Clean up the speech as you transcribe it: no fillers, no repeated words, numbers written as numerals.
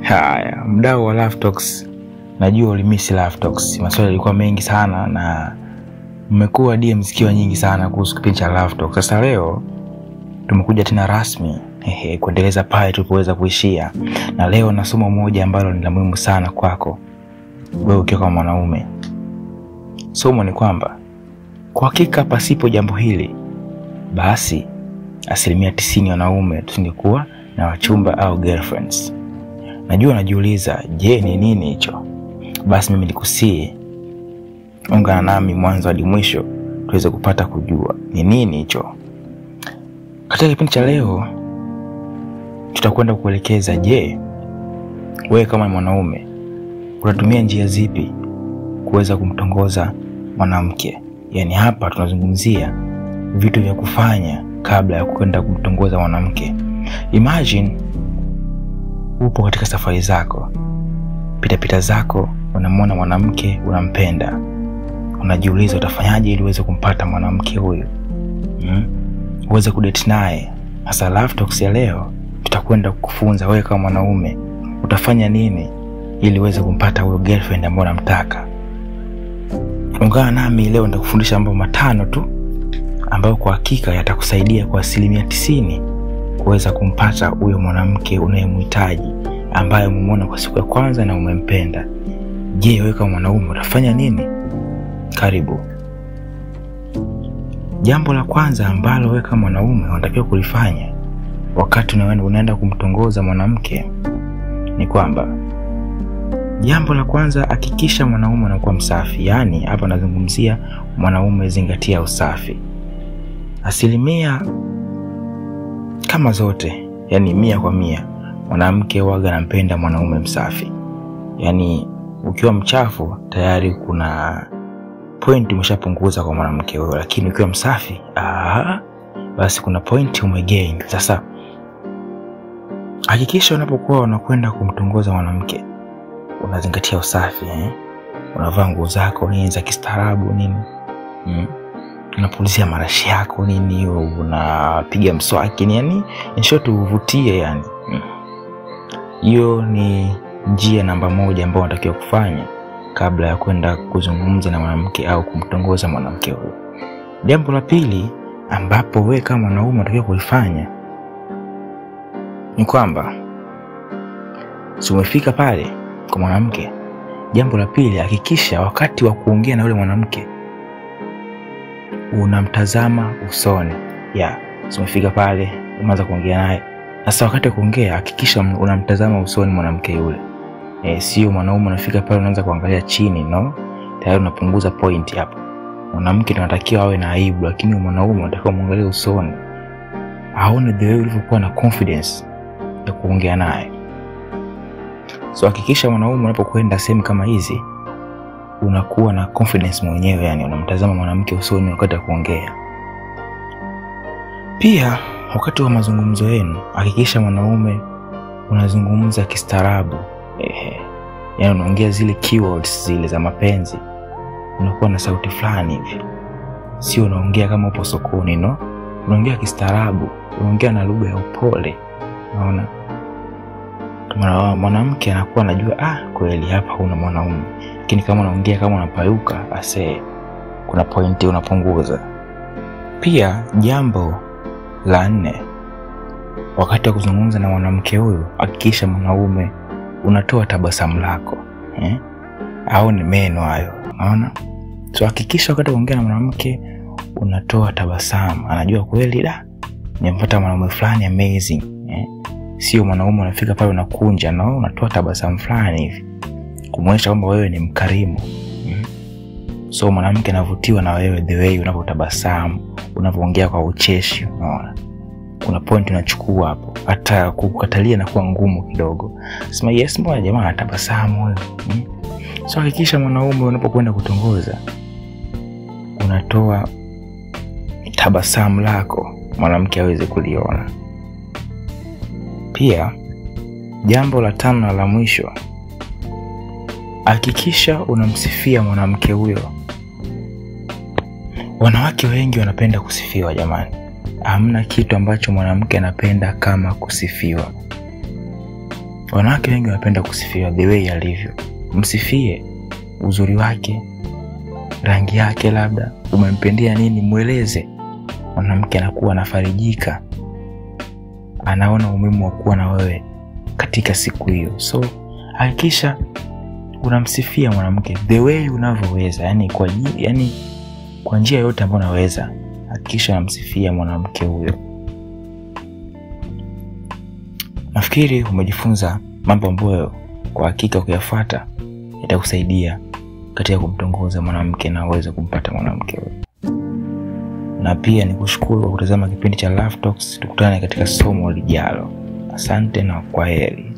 Haya, mdau wa Love Talks, najua ulimisi Love Talks. Maswali yalikuwa mengi sana na mmekuwa DM zikiwa nyingi sana kuhusu kipindi cha Love Talks. Sasa leo tumekuja tena rasmi kuendeleza pale tulipoweza kuishia. Na leo na somo moja ambalo ni la muhimu sana kwako wewe ukiwa kama mwanaume. Somo ni kwamba kwa hakika pasipo jambo hili, basi 90% wanaume tusingekuwa na wachumba au girlfriends. Najua najiuliza, je, ni nini hicho? Basi mimi nikusihi ungana nami mwanzo hadi mwisho tuweze kupata kujua ni nini hicho. Katika kipindi cha leo tutakwenda kuelekeza, je, wewe kama mwanaume unatumia njia zipi kuweza kumtongoza mwanamke? Yaani hapa tunazungumzia vitu vya kufanya kabla ya kwenda kumtongoza mwanamke. Imagine upo katika safari zako, pita zako, unamuona mwanamke unampenda. Unajiuliza utafanyaje ili uweze kumpata mwanamke huyu, uweze kudate naye. Sasa Love Talks ya leo tutakwenda kukufunza wewe kama mwanaume utafanya nini ili uweze kumpata huyo girlfriend ambaye unamtaka. Ungana nami leo, nitakufundisha mambo matano tu ambayo kwa hakika yatakusaidia kwa 90% kuweza kumpata huyo mwanamke unayemhitaji, ambaye umemuona kwa siku ya kwanza na umempenda. Je, wewe kama mwanaume utafanya nini? Karibu. Jambo la kwanza ambalo wewe kama mwanaume unatakiwa kulifanya wakati unaenda kumtongoza mwanamke ni kwamba, jambo la kwanza, hakikisha mwanaume anakuwa msafi. Yaani hapa nazungumzia mwanaume, zingatia usafi. Asilimia kama zote, yani 100%, mwanamke huaga anampenda mwanaume msafi. Yani ukiwa mchafu tayari kuna point umeshapunguza kwa mwanamke huyo, lakini ukiwa msafi, basi kuna point umegain. Sasa hakikisha unapokuwa unakwenda kumtongoza mwanamke unazingatia usafi, Unavaa nguo zako nini za kistaarabu nini, unapulizia marashi yako nini, unapiga mswaki nini, yani in short uvutie yani. Hiyo ni njia namba moja ambayo unatakiwa kufanya kabla ya kwenda kuzungumza na mwanamke au kumtongoza mwanamke huyo. Jambo la pili ambapo wewe kama mwanaume unatakiwa kulifanya ni kwamba, si umefika pale kwa mwanamke, jambo la pili, hakikisha wakati wa kuongea na yule mwanamke unamtazama usoni. Si umefika pale umeanza kuongea naye, sasa wakati wa kuongea hakikisha unamtazama usoni mwanamke yule. Sio mwanaume unafika pale unaanza kuangalia chini, no, tayari unapunguza point hapo. Mwanamke anatakiwa awe na aibu, lakini mwanaume anatakiwa muangalie usoni, aone the way ulivyokuwa na confidence ya kuongea naye. So hakikisha mwanaume unapokwenda sehemu kama hizi unakuwa na confidence mwenyewe, yani unamtazama mwanamke usoni wakati wa kuongea. Pia wakati wa mazungumzo yenu hakikisha mwanaume unazungumza kistaarabu. Yaani unaongea zile keywords zile za mapenzi, unakuwa na sauti fulani hivi, sio unaongea kama upo sokoni, no, unaongea kistaarabu, unaongea na lugha ya upole. Unaona, mwanamke anakuwa anajua kweli hapa una mwanaume. Lakini kama unaongea kama unapayuka, ase kuna pointi unapunguza. Pia jambo la nne, wakati wa kuzungumza na mwanamke huyu hakikisha mwanaume unatoa tabasamu lako, au ni meno hayo, unaona? So hakikisha wakati unaongea na mwanamke unatoa tabasamu, anajua kweli da nimepata mwanaume fulani amazing, Sio mwanaume unafika pale unakunja, no, unatoa tabasamu fulani hivi kumuonyesha kwamba wewe ni mkarimu. So mwanamke anavutiwa na wewe the way unavyotabasamu, unavyoongea kwa ucheshi, unaona? Kuna point unachukua hapo, hata kukatalia na kuwa ngumu kidogo. Sema yes, mbona jamaa anatabasamu huyo. So hakikisha mwanaume unapokwenda kutongoza unatoa tabasamu lako, mwanamke aweze kuliona. Pia jambo la tano na la mwisho, hakikisha unamsifia mwanamke huyo. Wanawake wengi wanapenda kusifiwa jamani. Hamna kitu ambacho mwanamke anapenda kama kusifiwa. Wanawake wengi wanapenda kusifiwa the way alivyo. Msifie uzuri wake, rangi yake, labda umempendea nini, mweleze. Mwanamke anakuwa anafarijika, anaona umuhimu wa kuwa na wewe katika siku hiyo. So hakikisha unamsifia mwanamke the way unavyoweza, yani kwa njia yote ambayo unaweza, hakikisha unamsifia mwanamke huyo. Nafikiri umejifunza mambo ambayo kwa hakika ukiyafuata itakusaidia katika kumtongoza mwanamke na uweze kumpata mwanamke huyo. Na pia nikushukuru kwa kutazama kipindi cha Love Talks. Tukutane katika somo lijalo. Asante na kwaheri.